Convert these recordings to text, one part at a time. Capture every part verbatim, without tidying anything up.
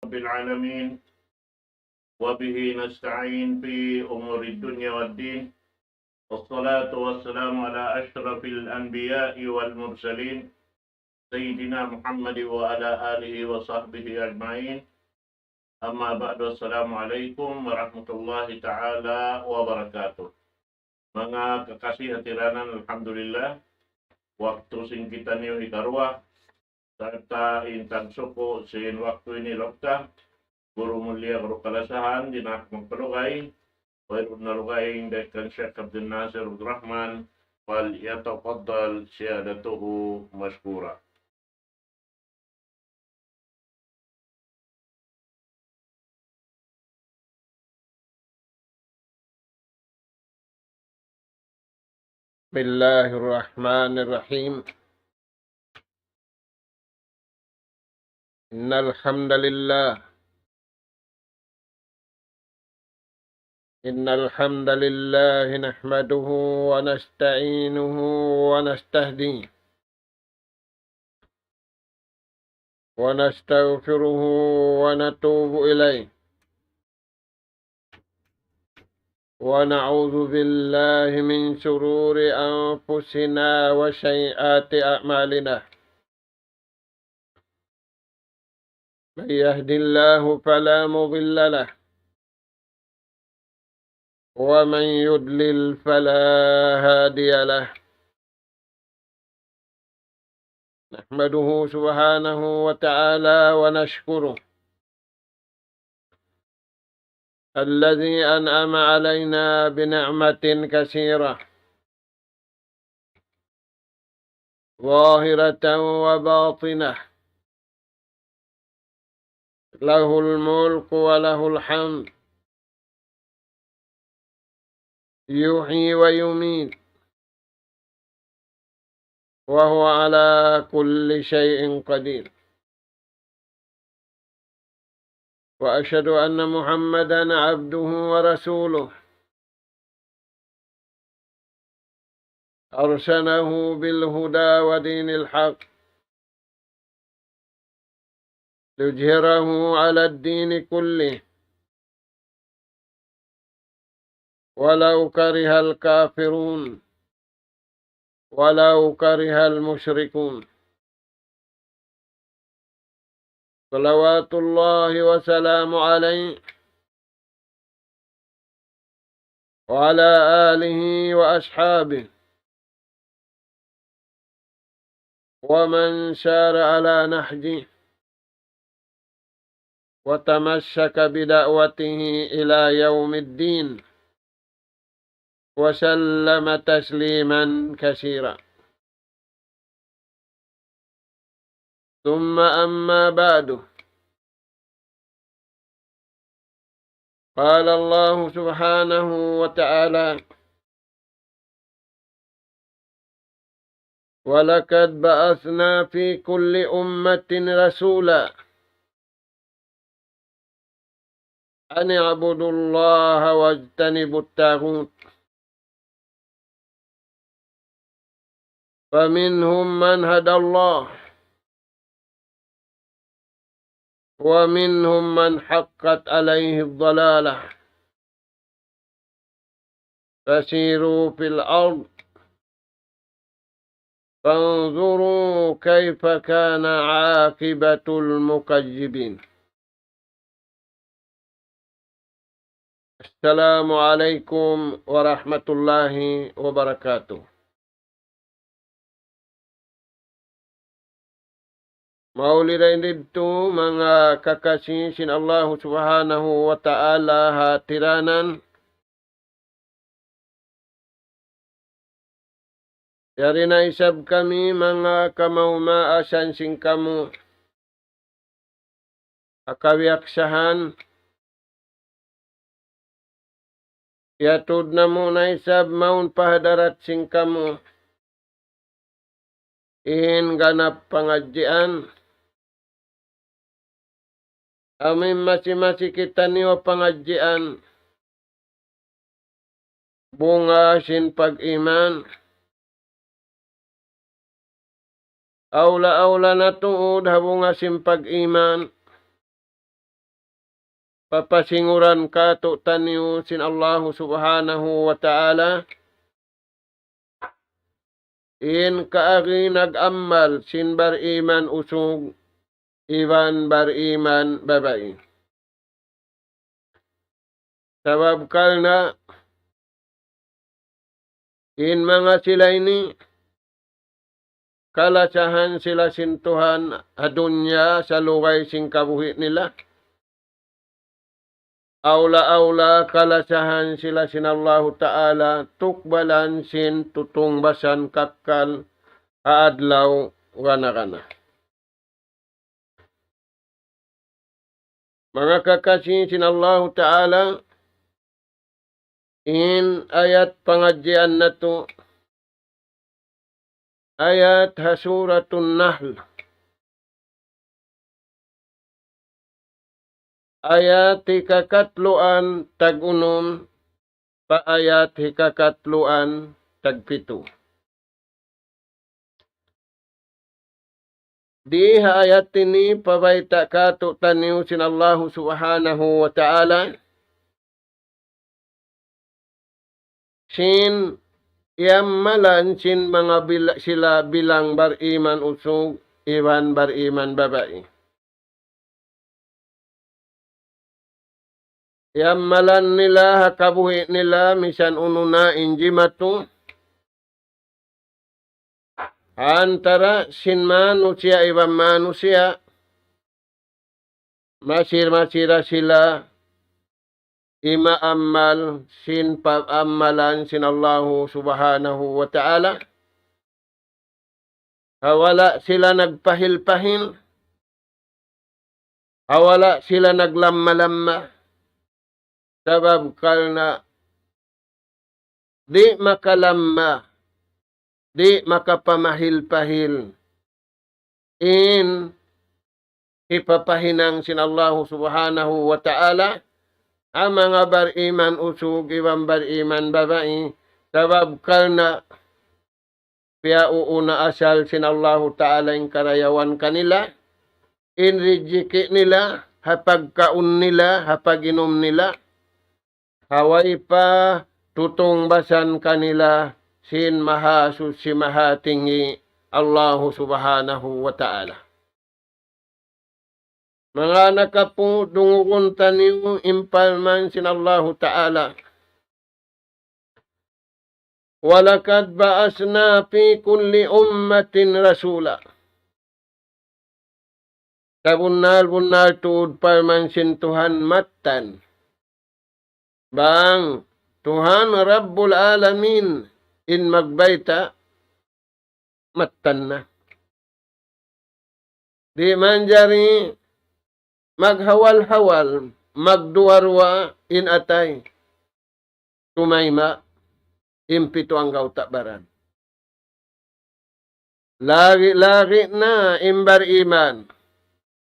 رب العالمين، وبه نستعين في أمور الدنيا والدين، والصلاة والسلام على أشرف الأنبياء والمرسلين، سيدنا محمد وعلى آله وصحبه أجمعين. أما بعد، السلام عليكم ورحمة الله تعالى وبركاته. Manga kakasi hatiranan, alhamdulillah, waktu sin kitaniyu hikaruwa, sarta' in tagsuku' sin waktu ini laung ta, guru mulia, guru kalasahan, di' na aku magpalugay, wayruun na lugay dayn kan Sheikh Abdul Nasir Abdul Rahman, فليتفضل سيادته مشكورا. بسم الله الرحمن الرحيم. إن الحمد لله إن الحمد لله نحمده ونستعينه ونستهديه ونستغفره ونتوب إليه، ونعوذ بالله من شرور أنفسنا وسيئات أعمالنا. من يهد الله فلا مضل له، ومن يضلل فلا هادي له. نحمده سبحانه وتعالى ونشكره الذي أنعم علينا بنعمة كثيرة ظاهرة وباطنة، له الملك وله الحمد، يحيي ويميت، وهو على كل شيء قدير. وأشهد أن محمدا عبده ورسوله، أرسله بالهدى ودين الحق ليظهره على الدين كله ولو كره الكافرون، ولو كره المشركون. صلوات الله وسلامه عليه وعلى آله وأصحابه ومن سار على نهجه وتمسك بدعوته إلى يوم الدين، وسلم تسليما كثيرا. ثم أما بعد، قال الله سبحانه وتعالى: ولقد بعثنا في كل أمة رسولا أن اعبدوا الله واجتنبوا الطاغوت، فمنهم من هدى الله ومنهم من حقت عليه الضلالة. فسيروا في الأرض فانظروا كيف كان عاقبة المكذبين. السلام عليكم ورحمة الله وبركاته. Mauli dayn didtu manga kakasi sin Allahu Subhanahu wa Ta'ala hatiranan. Yari na isab kami manga kamaas-maasan sin kamu ha kabiyaksahan. Iyatud namu' na isab mawn pa hadarat sin kamu in ganap pangadjian. Amu in masi-masi kitaniyu pangadjian, bunga sin pag-iman. Awla-awla na tuud ha bunga sin pag-iman, papasinguran kātu'niyu sin Allahu Subhanahu wa Ta'ala, in kaagi nag-amal sin bariman usug iban bariman babai. Sabab karna' in manga sila ini, kalasahan sila sin Tuhan ha dunya salugay sin kabuhi' nila. Awla-awla kalasahan sila sin Allahu Ta'ala, tukbalan sin tutungbasan kakkal ha adlaw gana-gana. Manga kakasi sin Allahu Ta'ala, in ayat pangadjian natu', ayat ha Suratun Nahl. Ayat hikakatluan tag-unum pa ayat hikakatluan tagpitu. Di ha ayat ini pabayta' kātu'niyu sin Allahu Subhanahu wa Ta'ala sin iyamalan sin manga bil-, sila bilang bariman usug iban bariman babai. Iyamalan nila ha kabuhi' nila misan unu na in jimatu antara sin manusiya' iban manusiya', masi-masi da sila imaamal sin paamalan sin Allahu Subhanahu wa Ta'ala. Ha wala' sila nagpahil-pahil, ha wala' sila naglamma-lamma, sabab karna' di' makalamma, di' makapamahil-pahil in hipapahinang sin Allahu Subhanahu wa Ta'ala ha manga bariman usug iban bariman babai, sabab karna' piyauuna asal sin Allahu Ta'ala in karayawan kanila, in rijiki' nila, ha pagkaun nila, ha pag-inum nila, ha way pa tutungbasan kanila sin Mahasuchi Mahatinggi Allahu Subhanahu wa Ta'ala. Manga anak apu', dungugun taniyu in parman sin Allahu Ta'ala. وَلَقَدْ بَعَثْنَا فِي كُلِّ أُمَّةٍ رَسُولًا. Sabunnal-bunnal tuud parman sin Tuhan mattan. Bang Tuhan Rabbul Alamin in magbayta', mattan na. Di' manjari maghawal-hawal, magduwa-ruwa in atay. Tumayma' in pitu anggawta' baran. Lagi'-lagi' na in bariman.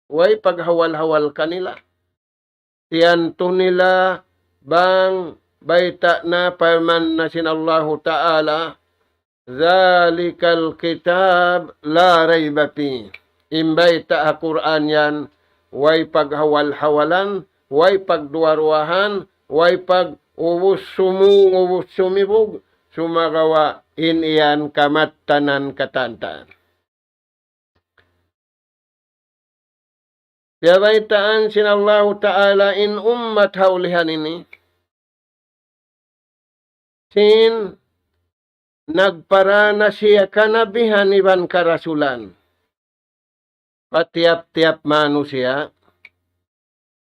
Way paghawal-hawal kanila. Tiyantu nila bang bayta' na parman na sin Allahu Ta'ala, ذَلِكَ الْكِتَابُ لَا رَيْبَ فِيهِ. In bayta' ha Qur'an yan, way paghawal-hawalan, way pagduwa-ruwahan, way pag-ubus sumung, ubus sumibug, sumagawa' in yan kamattanan katan-katan. Piyabaytaan sin Allahu Ta'ala in ummat ha ulihan ini. Sin nagpara na siya kanabihan iban karasulan. Pa tiyap-tiyap manusiya'.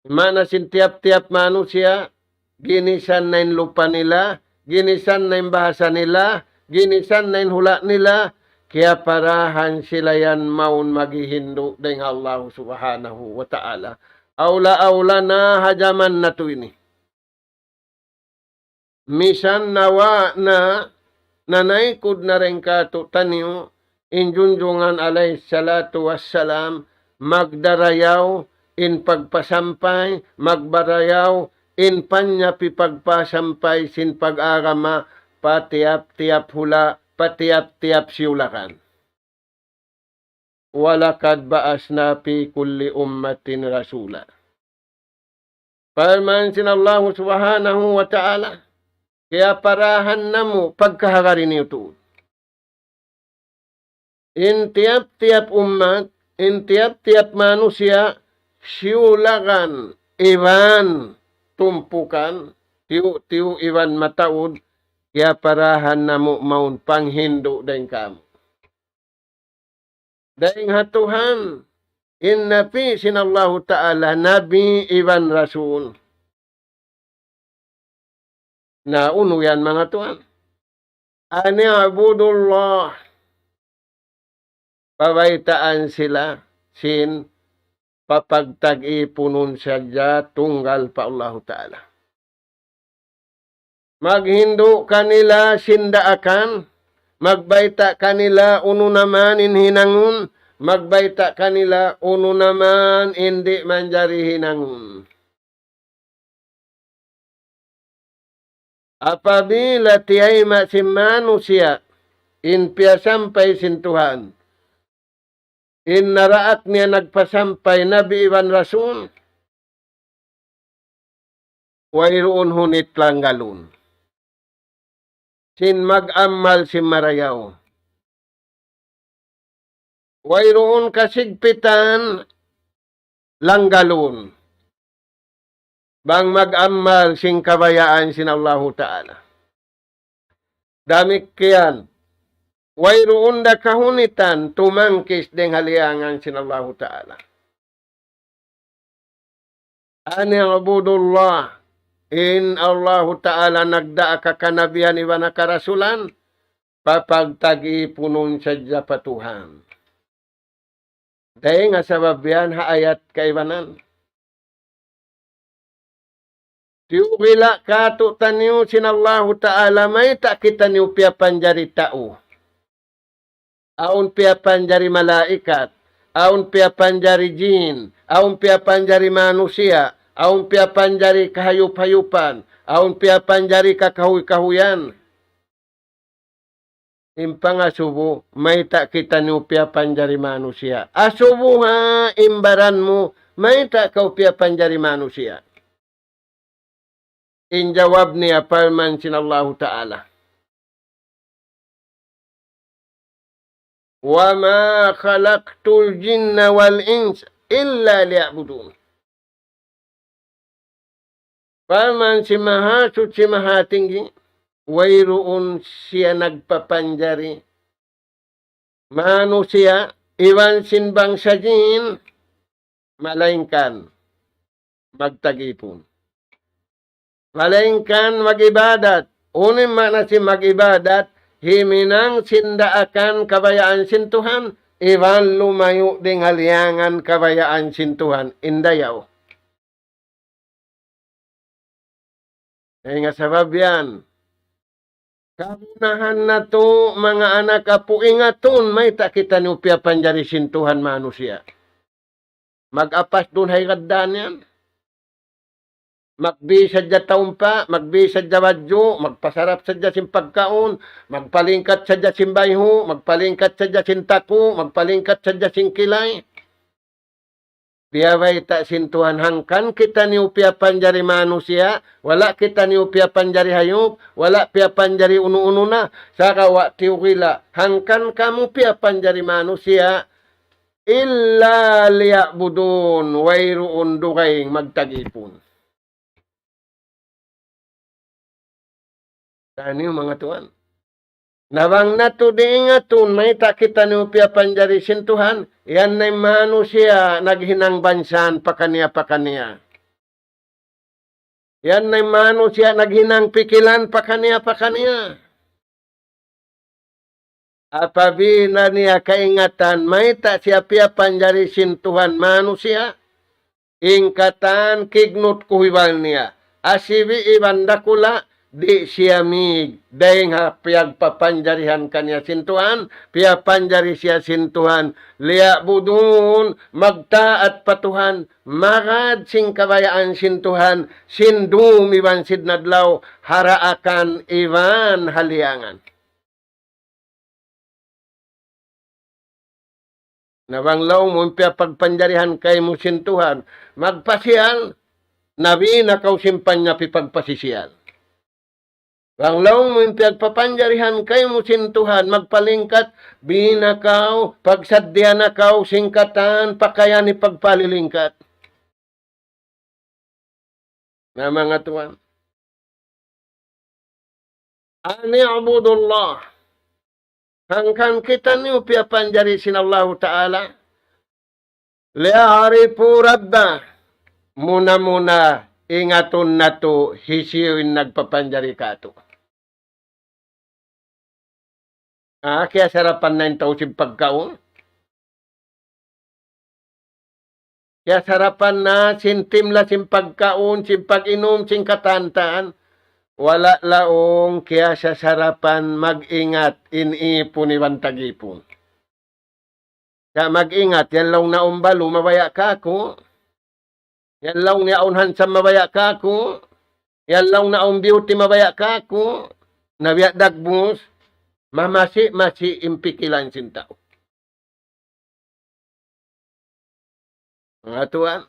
Maana sin tiyap-tiyap manusiya', ginisan na in lupa nila, ginisan na in bahasa nila, ginisan na in hula' nila, kiyaparahan sila yan mawn maghihindu' dayn ha Allah Subhanahu wa Ta'ala. Awla-awla na ha jaman natu' ini. Misan nawa' na, nanaykud na dayn kātu'niyu, in Junjungan alayhi salatu wassalam, magdarayaw in pagpasampay, magdarayaw in panyap hipagpasampay sin pag-agama pa tiyap-tiyap hula', pa tiyap-tiyap siyulakan. وَلَقَدْ بَعَثْنَا فِي كُلِّ أُمَّةٍ رَسُولًا. Parman sin Allahu Subhanahu wa Ta'ala, kiyaparahan namu' pagkahagad niyu tuud. In tiyap-tiyap ummat, in tiyap-tiyap manusiya', siyulagan iban tumpukan, tiyu'-tiyu' iban mataud, kiyaparahan namu' mawn panghindu' dayn kāmu'. Dayn ha Tuhan, in napi' sin Allahu Ta'ala, nabi iban rasul. Na unu yan, manga tuwan? أن اعبدوا الله. Pabaytaan sila sin papagtag-ipunun sadja tunggal pa Allahu Ta'ala. Maghindu' kanila sin daakan, magbayta' kanila unu na man in hinangun, magbayta' kanila unu na man in di' manjari hinangun. Apabila tiyayma' sin manusiya' in piyasampay sin Tuhan, in naraak niya nagpasampay nabi iban rasul, wayruun hunit langgalun sin mag-amal sin marayaw. Wayruun kasigpitan langgalun bang mag-amal sin kabayaan sin Allahu Ta'ala. Damikkiyan, wayruun da kahunitan tumangkis dayn ha liyangan sin Allahu Ta'ala. أن اعبدوا الله. In Allahu Ta'ala nagdaak ha kanabihan iban ha karasulan, papagtag-ipunun sadja pa Tuhan. Dayn ha sabab yan ha ayat kaibanan. Tiyukila' kātu'niyu sin Allahu Ta'ala mayta' kitaniyu piyapanjari tau. Awn piyapanjari malaikat, awn piyapanjari jin, awn piyapanjari manusiya', awn piyapanjari kahayup-hayupan, awn piyapanjari kakahuy-kahuyan. In pangasubu, mayta' kitaniyu piyapanjari manusiya'? Asubuha in baran mu, mayta' kaw piyapanjari manusiya'? In jawab niya parman sin Allahu Ta'ala, وما خلقت الجن والإنس إلا ليعبدون. Parman sin Mahasuchi Mahatinggi, wayruun siya nagpapanjari manusiya' iban sin bangsa jin, malaingkan magtag-ipun. Malaingkan mag-ibadat. Unu in maana sin mag-ibadat? Himinang sin daakan kabayaan sin Tuhan, iban lumayu' dayn ha liyangan kabayaan sin Tuhan. In dayaw. Dayn ha sabab yan, kagunahan natu', manga anak apu', ingatun, mayta' kitaniyu piyapanjari sin Tuhan manusiya'. Mag-apas duun ha higad dān yan. Magbi sadja taumpa', magbi sadja badju', magpasarap sadja sin pagkaun, magpalingkat sadja sin bayhu', magpalingkat sadja sin taku', magpalingkat sadja sin kilay. Piyabayta' sin Tuhan, hangkan kitaniyu piyapanjari manusiya', wala' kitaniyu piyapanjari hayup, wala' piyapanjari unu-unu na, sagawa' tiyukila', hangkan kamu piyapanjari manusiya', إلا ليعبدون, wayruun dugaing magtag-ipun. Taniyu manga tuwan. Na bang natu' di' ingatun, mayta' kitaniyu piyapanjari sin Tuhan, yan na in manusiya' naghinang bansan pakaniya-pakaniya. Yan na in manusiya' naghinang pikilan pakaniya-pakaniya. Apabila niya kaingatan, mayta' siya piyapanjari sin Tuhan manusiya', in katan kignut kuhibal niya. Asibi' iban dakula', di' siya mīg. Dayn ha piyagpapanjarihan kaniya sin Tuhan, piyapanjari siya sin Tuhan. ليعبدون, magtaat pa Tuhan, magad sin kabayaan sin Tuhan, sin dūm iban sin adlaw, ha daakan iban ha liyangan. Na bang laung mu in piyapagpanjarihan kaymu sin Tuhan, magpasiyal, na bina kaw sin panyap hipagpasisiyal. Bang laung mu in piyagpapanjarihan kaymu sin Tuhan, magpalingkat, bina kaw, pagsaddiya na kaw sin katan, pakayan hipagpalilingkat. Na manga tuwan. أن اعبدوا الله. Hangkan kitaniyu piyapanjari sin Allahu Ta'ala. ليعرفوا ربهم. Muna-muna ingatun natu' hisiyu in nagpapanjari kātu'. Ah, kiyasarapan na in tau sin pagkaun. Kiyasarapan na sin timla sin pagkaun, sin pag-inum, sin katantan. Wala' laung kiyasasarapan mag-ingat in ipun iban tag-ipun. Sa' mag-ingat, yan laung na umbalu mabaya' kāku'. Yan laung niya awn handsome mabaya' kāku'. Yan laung na awn beauty mabaya' kāku'. Na biya' dagbus, mamasi-masi in pikilan sin tau. Manga tuwan.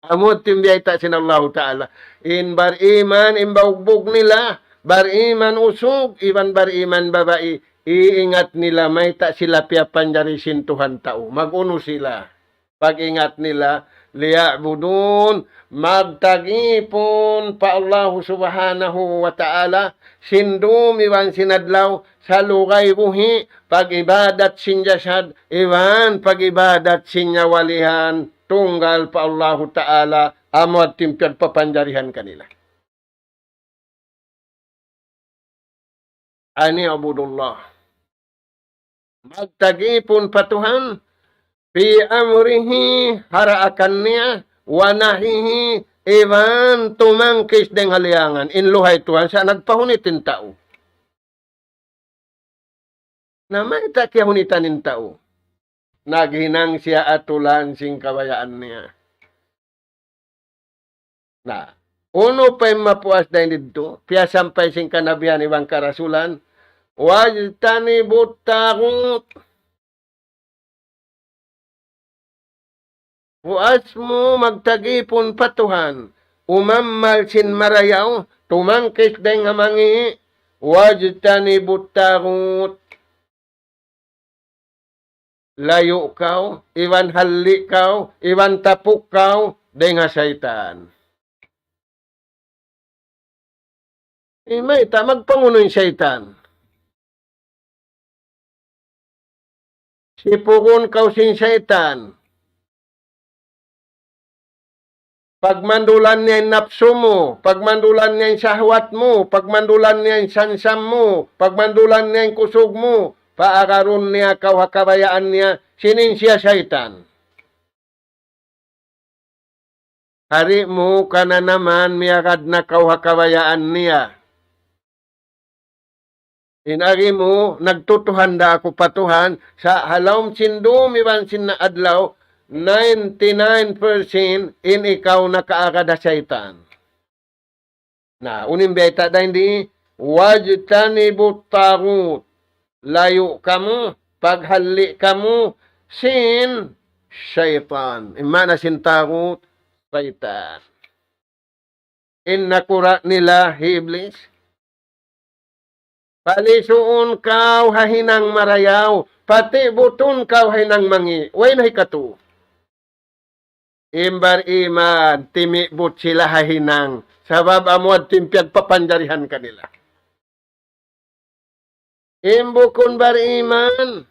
Amu tuud in biyayta' sin Allahu Ta'ala. In bariman, in baugbug nila, bariman usug, iban bariman babai, iingat nila mayta' sila piyapanjari sin Tuhan tau. Mag-unu sila? Pag-ingat nila, ليعبدون, magtagipun pa Allahu Subhanahu wa Ta'ala, sin dum iban sin adlaw, salugay buhi', pag-ibadat sin jasad, iban pag-ibadat sin nyawalihan, tunggal pa Allahu Ta'ala, amu tuud in piyagpapanjarihan kanila. أن اعبدوا الله. Magtagipun pa Tuhan, في أمره, ha daakan niya, ونهيه, iban tumangkis dayng ha liyangan. In luhay Tuhan, sa' nagpahunit in tau. Na mayta' kiyahunitan in tau? Naghinang siya atulan sin kabayaan niya. Na, unu pa in mapuas dayn didtu, piyasampay sin kanabihan iban karasulan, واجتنبوا الطاغوت. Puas mu magtagipun pa Tuhan, umammal sin marayaw, tumangkis dayng ha mangi', واجتنبوا الطاغوت. Layu' kaw, iban halli' kaw, iban tapuk kaw, dayng ha saytan. Mayta' magpangunu in saytan? Sipugun kaw sin saytan. Pagmandulan niya in napsu mu, pagmandulan niya in sahwat mu, pagmandulan niya in sansam mu, pagmandulan niya in kusug mu, paagarun niya kaw ha kabayaan niya, sin in siya saytan. Hari mu kananaman miyagad na kaw ha kabayaan niya. In agi mu, nagtutuhan da aku pa Tuhan, sa' ha lawm sin dum iban sin adlaw, ninety-nine percent in ikaw nakaagad ha saytan. Na, unu in bayta' dayn di, واجتنبوا الطاغوت. Layu' kamu, paghalli' kamu, sin saytan. In maana sin taghut, saytan. In nakura' nila hi Iblis. Palisuun kaw ha hinang marayaw, patibutun kaw ha hinang mangi'. Way na hikatu. In bar-iman, timibut sila ha hinang. Sabab amu yadtu in piyagpapanjarihan kanila. In bukun bar-iman,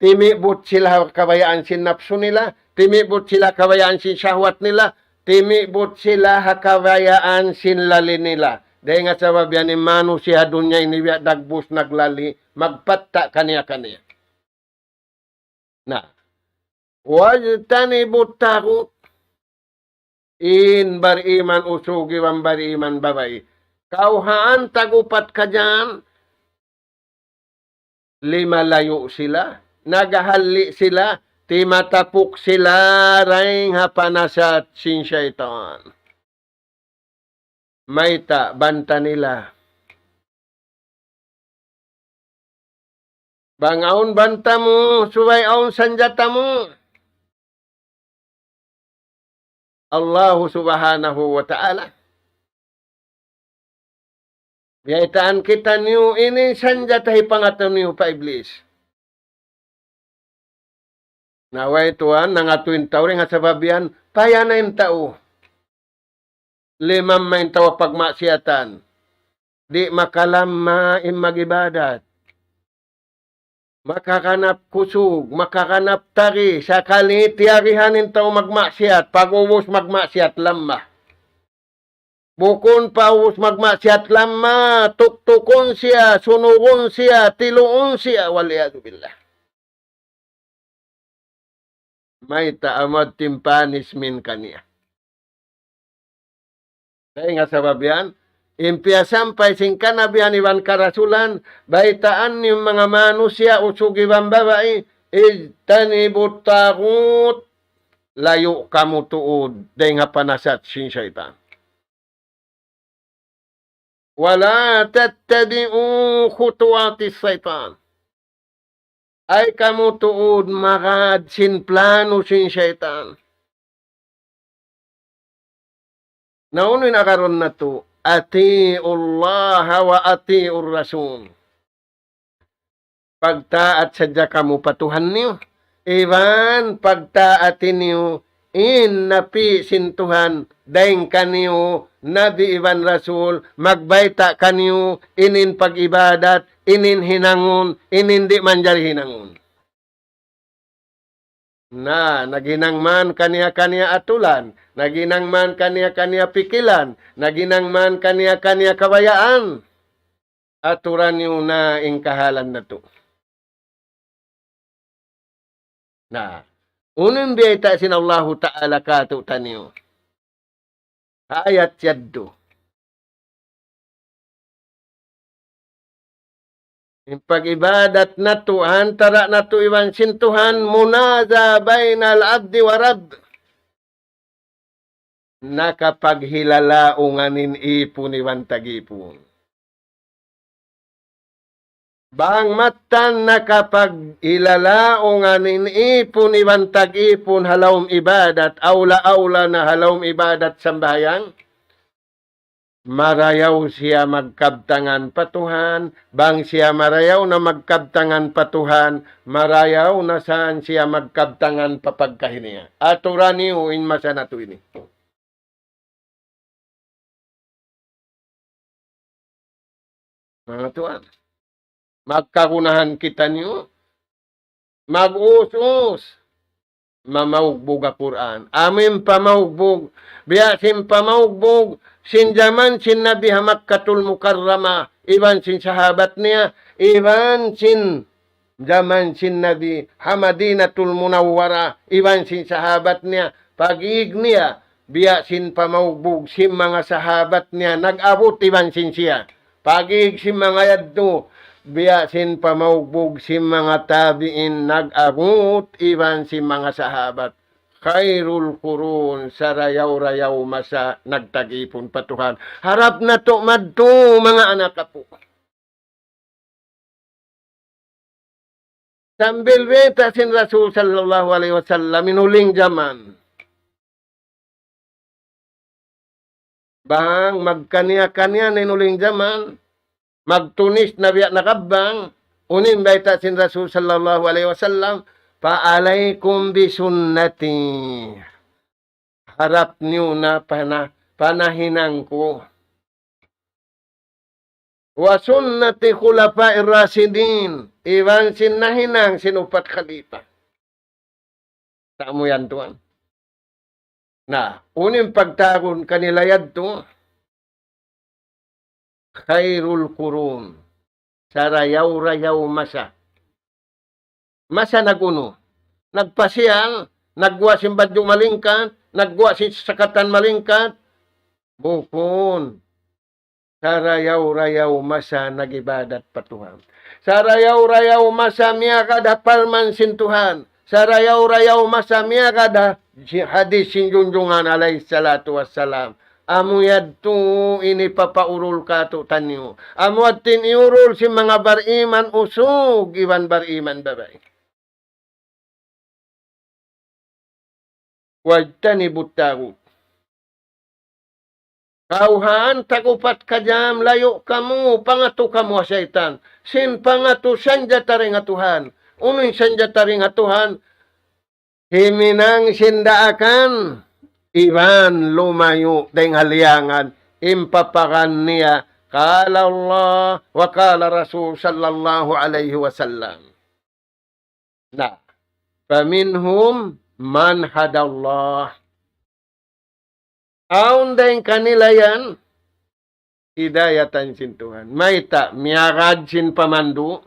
timibut sila ha kabayaan sin napsu nila, timibut sila ha kabayaan sin shahwat nila, timibut sila ha kabayaan sin lali nila. Dayn ha sabab yan in manusiya' ha dunya ini biya' dagbus naglali, magpatta' kaniya-kaniya. Na. واجتنبوا الطاغوت. In bar-iman usug iban bar-iman babai. Kawhaan tag-upat ka dyan, limalayu' sila, naghalli' sila, timatapuk sila dayn ha panasat sin saytan. Mayta' banta nila? Bang awn banta mu, subay awn sanjata mu. Allahu Subhanahu wa Ta'ala. Biyaytaan kitaniyu ini sanjata hipangatu niyu pa Iblis. Na way tuwan, nangatu in tau dayn ha sabab yan, payana in tau. Limamma in tau ha pagmaksiyatan. Di' makalamma in mag-ibadat. Makakanap kusug, makakanap tari, sakali tiyarihan in tau magmaksiyat, pag'ubus magmaksiyat lamma. Bukun pa ubus magmaksiyat lamma, tuktukun siya, sunugun siya, tiluun siya, wal iyadhu billah. Mayta'? Amu yadtu in punishment kaniya. Dayn ha sabab yan, in piyasampay sin kanabihan iban karasulan, baytaan niyu manga manusiya' usug iban babai, اجتنبوا الطاغوت, layu' kamu tuud dayn ha panasat sin saytan. ولا تتبعوا خطوات الشيطان. Ayaw kamu tuud magad sin plano sin saytan. Na unu in agarun natu', أطيعوا الله وأطيعوا الرسول. Pagtaat sadja kamu pa Tuhan niyu. Iban pagtaati niyu in napi' sin Tuhan dayn kaniyu, Nabi iban Rasul, magbayta' kaniyu, ini in pag-ibadat, ini in hinangun, ini in di' manjari hinangun. Na, naghinang man kaniya-kaniya atulan, naghinang man kaniya-kaniya pikilan, naghinang man kaniya-kaniya kabayaan. Aturan niyu na in kahalan natu'. Na, unu in biyayta' sin Allahu Ta'ala kātu'niyu? Ayat yadtu. In pag-ibadat natu', antara' natu' iban sin Tuhan, منازعة بين العبد والرب. Nakapaghilalaungan in ipun iban tag-ipun. Bang mattan nakapaghilalaungan in ipun iban tag-ipun ha lawm ibadat, awla-awla na ha lawm ibadat sambahayang, marayaw siya magkabtangan pa Tuhan. Bang siya marayaw na magkabtangan pa Tuhan, marayaw na san siya magkabtangan pa pagkahi niya. Aturan niyu in masa natu' ini. Manga tuwan, magkagunahan kitaniyu, mag-us-us, mamaugbug ha Qur'an. Amu in pamaugbug, biya' sin pamaugbug sin jaman sin Nabi ha Makkatul Mukarramah, iban sin sahabat niya, iban sin jaman sin Nabi ha Madinatul Munawwarah, iban sin sahabat niya, pag-ig niya, biya' sin pamaugbug sin manga sahabat niya nag-abut iban sin siya. Pag-ig sin manga yadtu, biya' sin pamaugbug sin manga tabi'in nag-abut iban sin manga sahabat. خير القرون, sarayaw-rayaw masa nagtag-ipun pa Tuhan. Harap natu' madtu, manga anak apu'. Sambil bayta' sin Rasul sallallahu alayhi wasallam in huling jaman. Bang magkaniya-kaniya na in huling jaman, magtunis na biya' nakabbang, unu in bayta' sin Rasul sallallahu alayhi wasallam, فعليكم بسنتي. Harap niyu na pana-, panahinang ku. وسنة الخلفاء الراشدين, iban sin nahinang sin upat khalifa. Tamu yan tuwan. Na, unu in pagtawagun kanila yadtu, خير القرون. Sarayaw-rayaw masa. Masa nag-unu? Nagpasiyal, nagguwa' sin badju' malingkat, nagguwa' sin sasakatan malingkat. Bukun. Sarayaw-rayaw masa nag-ibadat pa Tuhan. Sarayaw-rayaw masa miyagad ha parman sin Tuhan. Sarayaw-rayaw masa miyagad ha hadis sin Junjungan alayhi salatu wassalam. Amu yadtu in hipapaurul kātu'niyu. Amu yadtu in iyurul sin manga bariman usug iban bariman babai. واجتنبوا الطاغوت. Awhan, tag-upat ka jam, layu' kamu, pangatu kamu ha saytan. Sin pangatu sanjata dayn ha Tuhan. Unu in sanjata dayn ha Tuhan? Himinang sin daakan, iban lumayu' dayn ha liyangan, in paparan niya, قال الله وقال رسول صلى الله عليه وسلم. Na, فمنهم من هدى الله. Awn dayn kanila yan, hidayatan sin Tuhan. Mayta', miyagad sin pamandu'.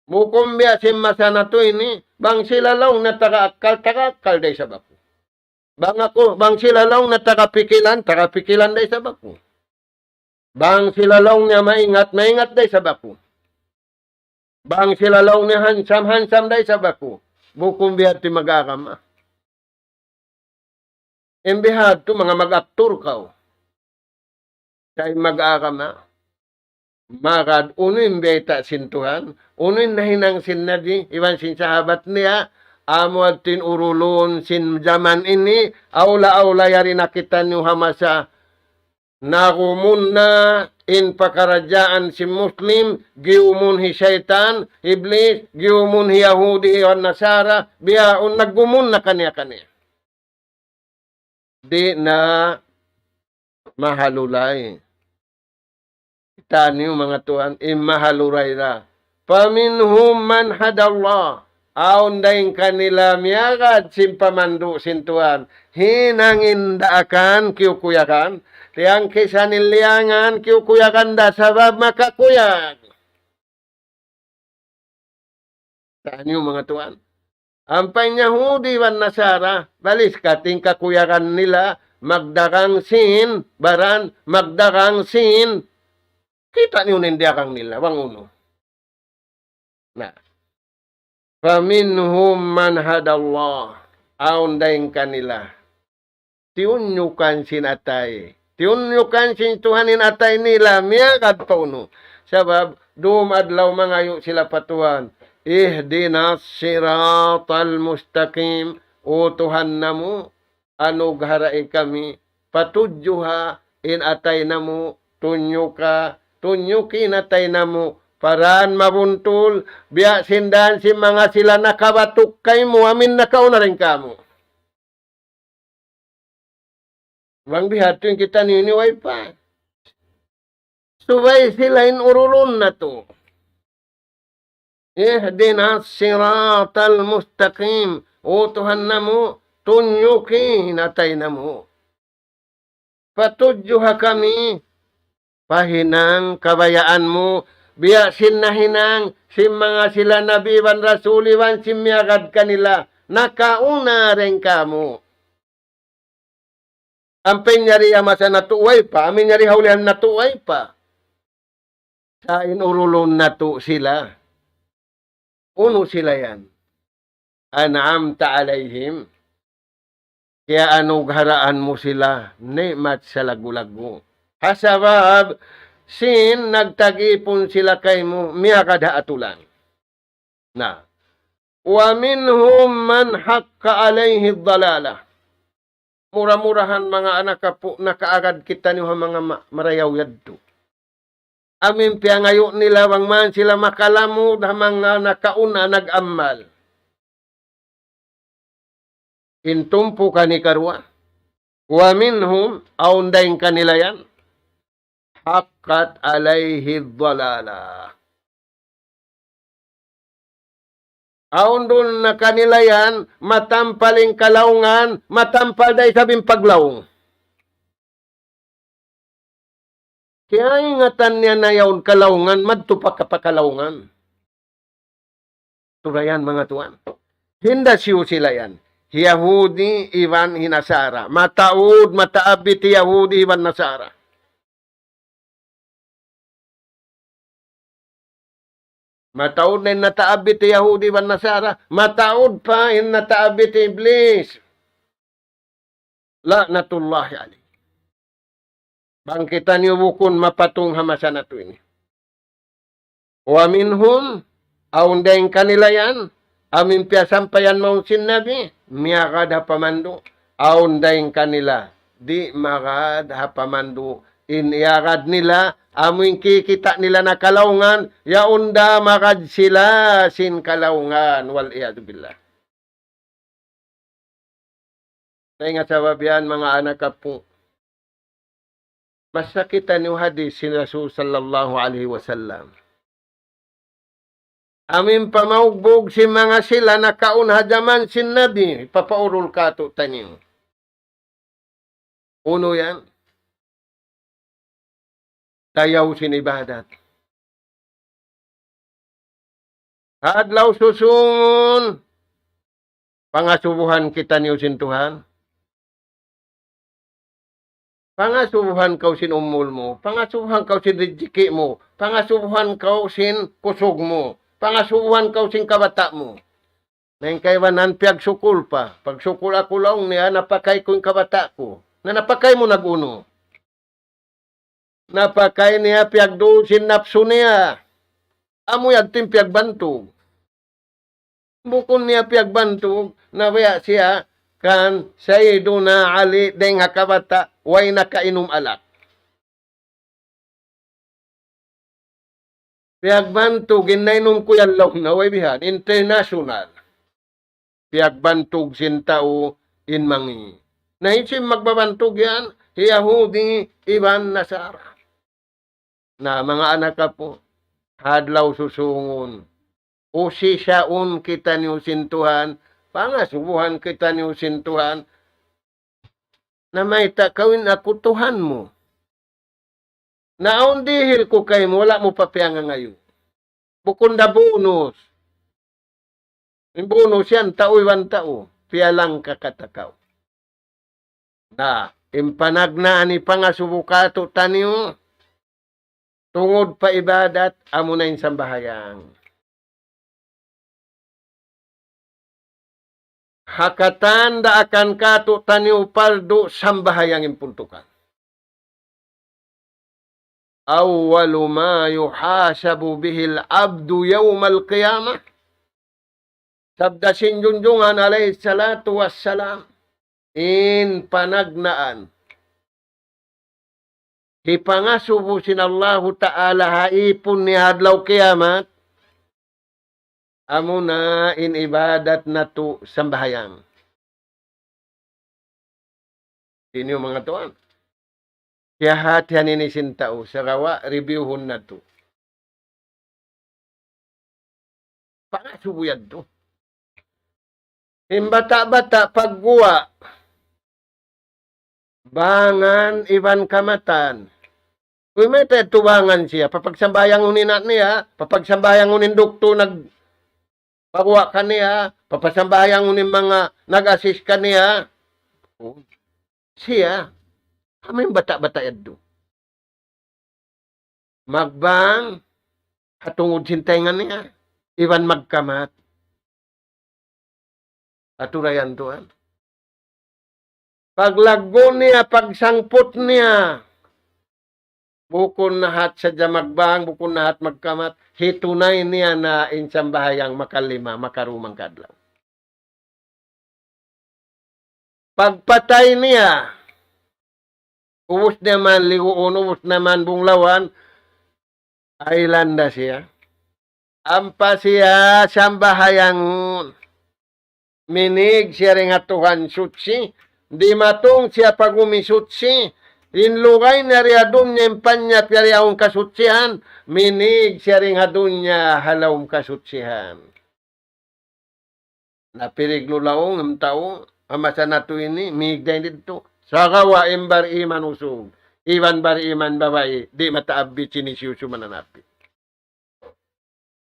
Bukun biya' sin masa natu' ini, bang sila laung niya taga akkal, taga akkal da isab aku. Bang aku, bang sila laung niya taga pikilan, taga pikilan da isab aku. Bang sila laung niya maingat, maingat da isab aku. Bang sila laung niya hansam, hansam da isab aku. Bukun biya' hati mag-agama. In bihadtu manga mag-aktur kaw. Sa' in mag-agama. Magad unu in bayta' sin Tuhan, unu in nahinang sin Nabi, iban sin sahabat niya, amu yadtu in urulun sin jaman ini, awla-awla yari na kitaniyu ha masa nagumun na in pakaradjaan sin Muslim, giyumun hi saytan, Iblis, giyumun hi Yahudi, iban Nasara, bihaun naggumun na kaniya-kaniya. Di' na mahalulay. Kitaniyu manga tuwan, in mahalulay ra. فمنهم من هدى الله. Awn dayn kanila miyagad sin pamandu' sin Tuhan. Hinang in daakan kiyukuyagan. Tiyangkisan in liyangan kiyukuyagan da sabab makakuyag. Kitaniyu manga tuwan. Ampa in Yahudi iban Nasara, baliskad in kakuyagan nila, magdagang sin, baran, magdagang sin. Kitaniyu in dagang nila, bang unu. Na. فمنهم من هدى الله. Awn dayn kanila. Tiyunyukan sin atay. Tiyunyukan sin Tuhan in atay nila, miyagad pa unu. Sabab, dum adlaw mangayu' sila pa Tuhan. اهدنا الصراط المستقيم. O Tuhan namu', anugharahi kami, patudjuha in atay namu', tunyuka, tunyuki in atay namu', pa dan mabuntul, biya' sin dan sin manga sila nakabatuk kaymu, amu in nakauna dayn kamu. Bang bihadtu in kitaniyu ini way pa. Subay sila in urulun natu'. اهدنا الصراط المستقيم. O Tuhan namu', tunyuki in atay namu'. Patudjuha kami, pa hinang kabayaan mu, biya' sin nahinang, sin manga sila nabi iban rasul iban sin miyagad kanila, nakauna dayn kamu. Ampa in yari ha masa natu' way pa, amu in yari ha ulihan natu' way pa. Sa' in urulun natu' sila. Unu sila yan? أنعمت عليهم. Kiyaanugharaan mu sila ni'mat salaggu'-laggu'. Ha sabab sin nagtag-ipun sila kaymu miyagad ha atulan. Na. ومنهم من حق عليه الضلالة. Mura-murahan manga anak apu', nakaagad kitaniyu ha manga ma-, marayaw yadtu. Amu in piyangayu' nila bang man sila makalamud ha manga nakauna nag-amal. In tumpukan hikaruwa. ومنهم, awn dayn kanila yan. حقت عليه الضلالة. Awn duun na kanila yan, matampal in kalaungan, matampal da isab in paglaung. Kiyaingatan niya na yaun kalaungan, madtu pa ka-, pa kalaungan. Turayan manga tuwan. Hinda siyu sila yan. Yahudi iban hi Nasara. Mataud, mataabit Yahudi iban Nasara. Mataud na in nataabit Yahudi iban Nasara. Mataud pa in nataabit Iblis. La'natullahi alayh. Bang kitaniyu bukun mapatung ha masa natu' ini. ومنهم, awn dayn kanila yan, amu in piyasampayan mawn sin Nabi, miyagad ha pamandu'. awn dayn kanila, di' magad ha pamandu' in iyagad nila, amu in kikita' nila na kalaungan, yaun da magad sila sin kalaungan, wal iyadhu billah. Dayn ha sabab yan, manga anak apu', masa kitaniyu hadis sin Rasul sallallahu alayhi wasallam. Amu in pamaugbug sin manga sila nakauna ha jaman sin Nabi, papaurul kātu'niyu. Unu yan? Dayaw sin ibadat. Ha adlaw susūngun, pangasubuhan kitaniyu sin Tuhan. Pangasubuhan kaw sin umul mu, pangasubuhan kaw sin rijiki' mu, pangasubuhan kaw sin kusug mu, pangasubuhan kaw sin kabata' mu. Na in kaibanan piyagsukul pa, pagsukul aku laung niya, napakay ku in kabata' ku. Na napakay mu nag-unu? Napakay niya piyagduun sin napsu niya. Amu yadtu in piyagbantug. Bukun niya piyagbantug, nabaya' siya kan Sayyiduna Ali dayn ha kabata', way nakainum alak. Piyagbantug in nainum ku yan laung niya, way bihan, international. Piyagbantug sin tau in mangi'. Na hisiyu in magbabantug yan, Yahudi iban Nasara. Na, manga anak apu', ha adlaw susūngun, usisaun kitaniyu sin Tuhan, pangasubuhan kitaniyu sin Tuhan, na mayta' kaw in aku Tuhan mu. Na awn dihil ku kaymu, wala' mu pa piyangangayu'. Bukun da bunus. In bunus yan, tau iban tau. Piyalangka kata kaw. Na, in panagnaan hipangasubu kātu'niyu, tungud pa ibadat, amuna in sambahayang. Ha katan daakan kātu'niyu pardu sambahayang in puntukan. أول ما يحاسب به العبد يوم القيامة. Sabda sin Junjungan alayhi salatu wassalam, in panagnaan hipangasubu sin Allahu Ta'ala ha īpun niya ha adlaw kiyamat, amuna in ibadat natu' sambahayang. Ini manga tuwan. Kiyahatihan ini sin tau, sagawa' reviewhun natu'. Pangasubu yadtu. In bata'-bata' pagguwa', bangan iban kamatan. Kuy mayta' tubangan siya, papagsambahayangun in ina' niya, papagsambahayangun in duktu nagpaguwa' kaniya, papasambahayangun in manga nag-assist kaniya. Siya, amu in bata'-bata' yadtu. Magbang, ha tungud sin taynga niya, iban magkamat. Aturayan tuwan. Paglaggu' niya, pagsangput niya, bukun na hat sadja magbang, bukun na hat magkamat, hitunay niya na in sambahayang makalima, makarumang kadlaw. Pagpatay niya, ubus na man liguun, ubus na man bunglawan, aylan da siya. Ampa siya sambahayangun. Minig siya dayn ha Tuhan suchi, dimatung siya pa gumi suchi, in lugay niya di ha dunya in panyap yari awn kasuchihan, minig siya dayn ha dunya ha lawm kasuchihan. Na piriglu laung in tau, ha masa natu' ini, mīg dayn didtu. Sagawa' in bariman usug, iban bariman babai, di' mataabbi sin hisiyu-siyu mananapi.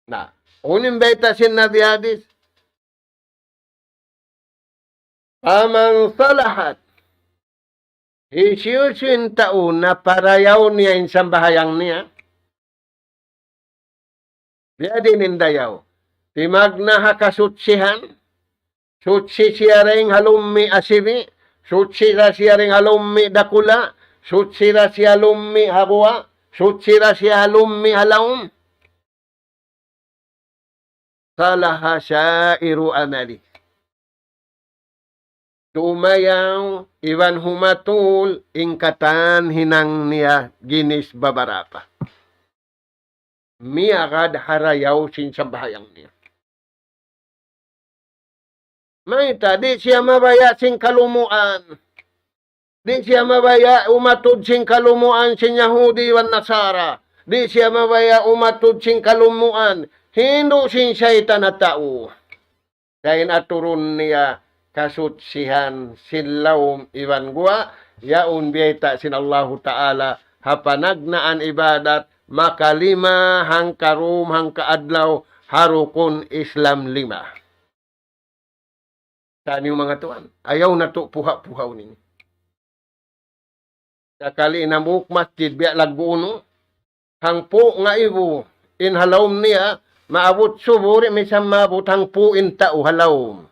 Na, unu in bayta' sin Nabi hadis? فمن صلحت. Hisiyu-siyu in tau na parayaw niya in sambahayang niya. Biyadiin in dayaw. Timagna' ha kasuchihan. Suchi siya dayn ha lummi' asibi'. Suchi da siya dayn ha lummi' dakula'. Suchi da siya lummi' ha guwa'. Suchi da siya lummi' ha lawm. صلح سائر عمله. Dumayaw iban humatul in katan hinang niya ginis babarapa. Miyagad ha rayaw sin sambahayang niya. Mayta', di' siya mabaya' sin kalumuan. Di' siya mabaya' umatud sin kalumuan sin Yahudi iban Nasara. Di' siya mabaya' umatud sin kalumuan hindu' sin saytan ha tau. Dayn aturun niya kasutsihan sin lawm iban guwa', yaun biyayta' sin Allahu Ta'ala ha panagnaan ibadat, makalima hangka dum hangka adlaw ha rukun Islam lima. Taniyu manga tuwan, ayaw natu' puha'-puhaun ini. Sakali in hambuuk masjid biya' laggu' unu, hangpu' ngaibu in ha lawm niya, maabut subu di' misan maabut hangpu' in tau ha lawm.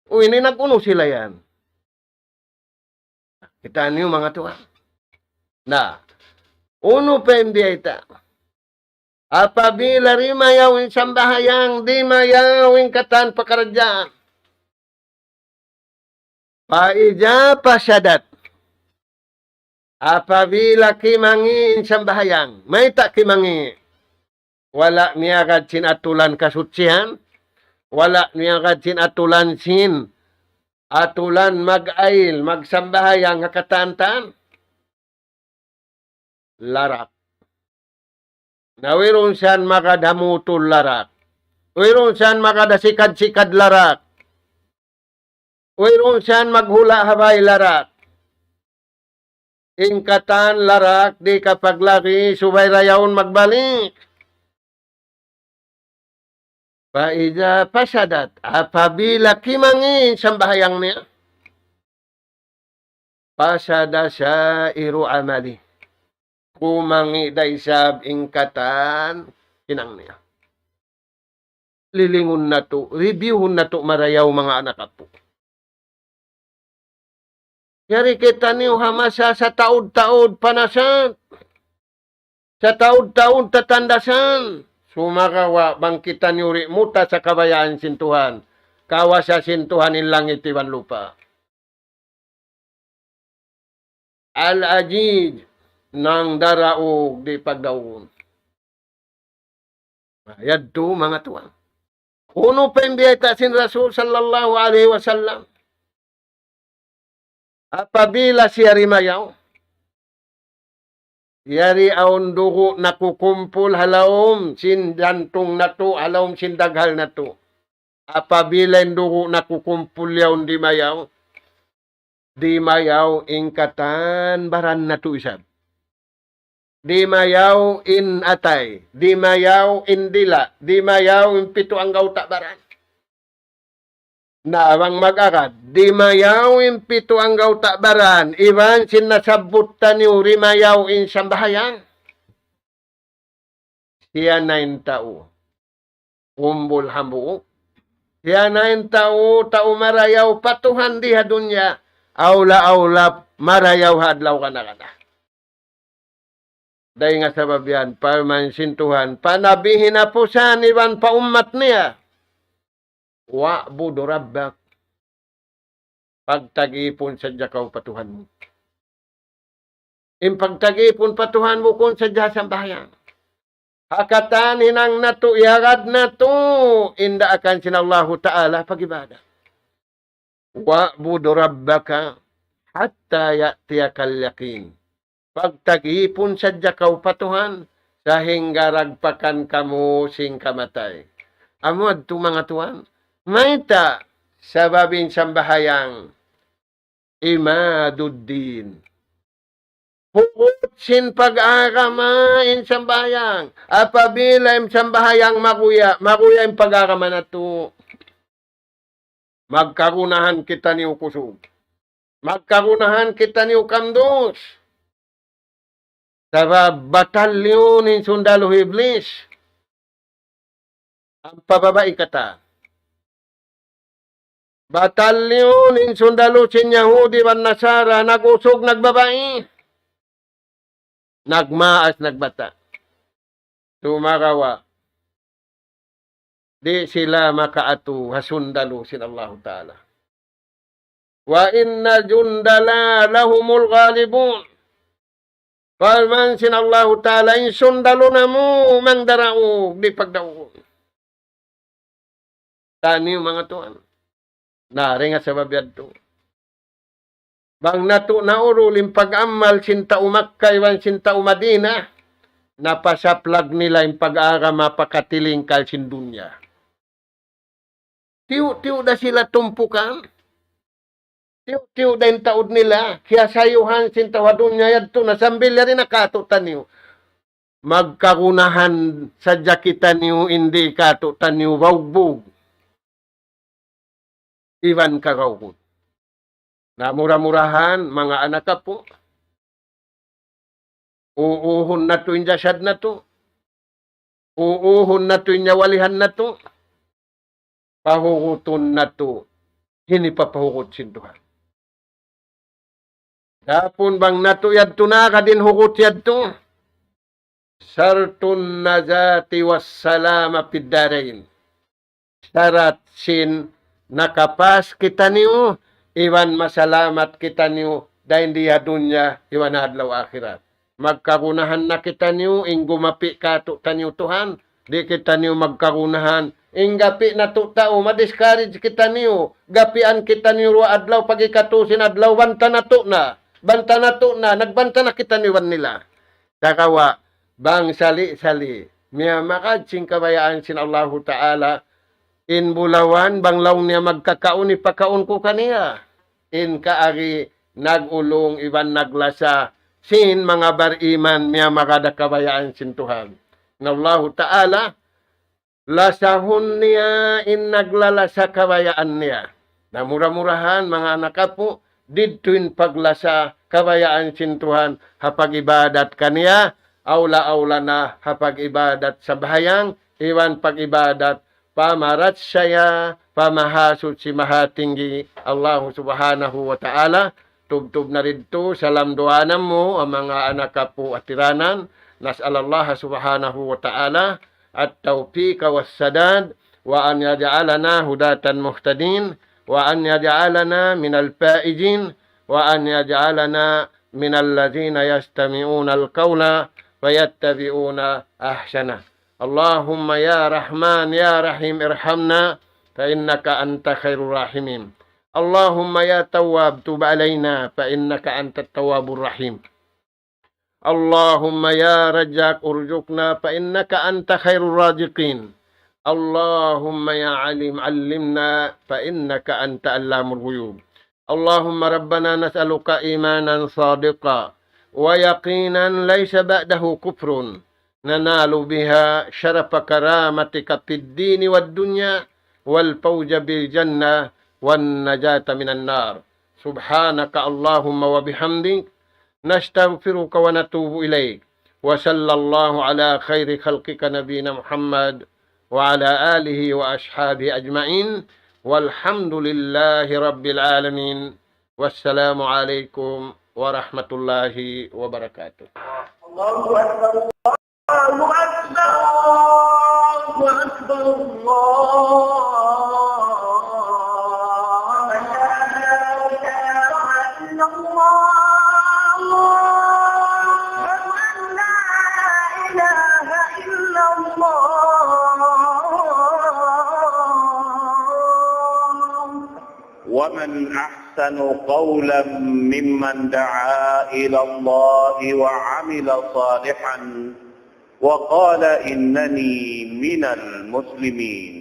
U, ini nag-unu sila yan? Kita' niyu manga tuwan. Na, unu pa in biyayta'? Apabila dimayaw in sambahayang, dimayaw in katan pakaradjaan. فإذا فسدت, apabila kimangi' in sambahayang, mayta' kimangi'? Wala' miyagad sin atulan kasutsihan, wala' miyagad sin atulan sin, atulan mag-ayil, magsambahayang ha katan-katan. Larak. Na wayruun siyan magad ha mutul, larak. Wayruun siyan magad ha sikad-sikad, larak. Wayruun siyan maghula' ha bay, larak. In katan larak di' kapaglagi subay ra yaun magbalik. فإذا فسدت, apabila kimangi' in sambahayang niya, فسد سائر عمله. Kumangi' da isab in katan hinang niya. Lilingun natu', reviewhun natu' marayaw manga anak apu'. Yari kitaniyu ha masa sataud-taud panasan. Sataud-taud tatandasan. Sumagawa' bang kitaniyu di' mutas ha kabayaan sin Tuhan, kawasa sin Tuhan in langit iban lupa'. Al-Aziz, nang daraug di' pagdaun. Yadtu manga tuwan. Unu pa in biyayta' sin Rasul sallallahu alayhi wasallam? Apabila siya dimayaw, yari awn dugu' nakukumpul ha lawm sin jantung natu', ha lawm sin daghal natu'. Apabila in dugu' nakukumpul yaun dimayaw, dimayaw in katan baran natu' isab. Dimayaw in atay, dimayaw in dila', dimayaw in pitu anggawta' baran. Na bang mag-agad, dimayaw in pitu anggawta' baran, iban sin nasabbut taniyu dimayaw in sambahayang. Siya na in tau umbul hambuuk. Siya na in tau, tau marayaw pa Tuhan di ha dunya. Awla-awla marayaw ha adlaw kana-kana. Dayn ha sabab yan, parman sin Tuhan, pa nabi hinapusan iban pa ummat niya, واعبد ربك. Pagtagipun sadja kaw pa Tuhan mu. In pagtagipun pa Tuhan bukun sadja sambahayang. Ha katan hinang natu', iyagad natu' in daakan sin Allahu Ta'ala pag-ibadat. واعبد ربك حتى يأتيك اليقين. Pagtagipun sadja kaw pa Tuhan, sahingga dagpakan kamu sin kamatay. Amu yadtu manga tuwan. Mayta'? Sabab in sambahayang عماد الدين. Hukut sin pag-agama in sambahayang. Apabila in sambahayang maguya', maguya' in pag-agama natu'. Magkagunahan kitaniyu kusug. Magkagunahan kitaniyu kamdus. Sabab batalyon in sundalu hi Iblis. Ampa babai katan. Batalyon in sundalu sin Yahudi iban Nasara, nag-usug, nagbabai. Nagmaas, nagbata'. Sumagawa', di' sila makaatu ha sundalu sin Allahu Ta'ala. وإن جندنا لهم الغالبون. Parman sin Allahu Ta'ala, in sundalu namu' mangdaraug di' pagdaugun. Taniyu manga tuwan. Na, dayn ha sabab yadtu. Bang natu' naurul in pag-amal sin tau Makkah iban sin tau Madinah, napasaplag nila in pag-agama pa katilingkal sin dunya. Tiyu'-tiyu' da sila tumpukan. Tiyu'-tiyu' da in taud nila, kiyasayuhan sin tau ha dunya yadtu na sambil yari na katu'taniyu. Magkagunahan sadja kitaniyu, in di' katu'taniyu baugbug iban kagaugun. Na mura-murahan, manga anak apu', uuhun natu' in jasad natu', uuhun natu' in nyawalihan natu', pahugutun natu' in hipapahugut sin Tuhan. Adapun bang natu' yadtu na agad in hugut yadtu, شرط النجاة والسلامة في الدارين. Sarat sin nakapas kitaniyu, iban masalamat kitaniyu, dayn di ha dunya, iban adlaw akhirat. Magkagunahan na kitaniyu, in gumapi' katu'taniyu Tuhan, di' kitaniyu magkagunahan, in gapi' natu' tau, ma-discourage kitaniyu, gapian kitaniyu duwa adlaw, pag-ikatu sin adlaw, banta natu' na, banta natu' na, nagbanta na kitaniyu iban nila. Sagawa', bang sali-sali, miyamagad sin kabayaan sin Allahu Ta'ala, in bulawan, bang laung niya magkakaun, hipakaun ku kaniya. In kaagi nag-ulung iban naglasa, sin manga bariman, miyamagad ha kabayaan sin Tuhan. Na Allahu Ta'ala, lasahun niya in naglalasa kabayaan niya. Na mura-murahan, manga anak apu', didtu in paglasa kabayaan sin Tuhan ha pag-ibadat kaniya, awla-awla na ha pag-ibadat sambahayang, iban pag-ibadat pamarachaya pa Mahasuchi Mahatinggi Allahu Subhanahu wa Ta'ala. Tubtub na didtu, salam duwaa namu', manga anak apu' hatiranan, نسأل الله سبحانه وتعالى التوفيق والسداد، وأن يجعلنا هداة مهتدين، وأن يجعلنا من الفائزين، وأن يجعلنا من الذين يستمعون القول فيتبعون أحسنه. اللهم يا رحمن يا رحيم ارحمنا فإنك أنت خير الراحمين. اللهم يا تواب تب علينا فإنك أنت التواب الرحيم. اللهم يا رزاق ارزقنا فإنك أنت خير الرازقين. اللهم يا عليم علمنا فإنك أنت علام الغيوب. اللهم ربنا نسألك إيمانا صادقا ويقينا ليس بعده كفر ننال بها شرف كرامتك في الدين والدنيا والفوز بالجنة والنجاة من النار. سبحانك اللهم وبحمدك نستغفرك ونتوب إليك. وصلى الله على خير خلقك نبينا محمد وعلى آله وأصحابه أجمعين. والحمد لله رب العالمين. والسلام عليكم ورحمة الله وبركاته. الله أكبر، الله أكبر، الله أكبر، الله أكبر. لا إله إلا الله. أشهد أن لا إله إلا الله. ومن أحسن قولا ممن دعا إلى الله وعمل صالحا وقال إنني من المسلمين.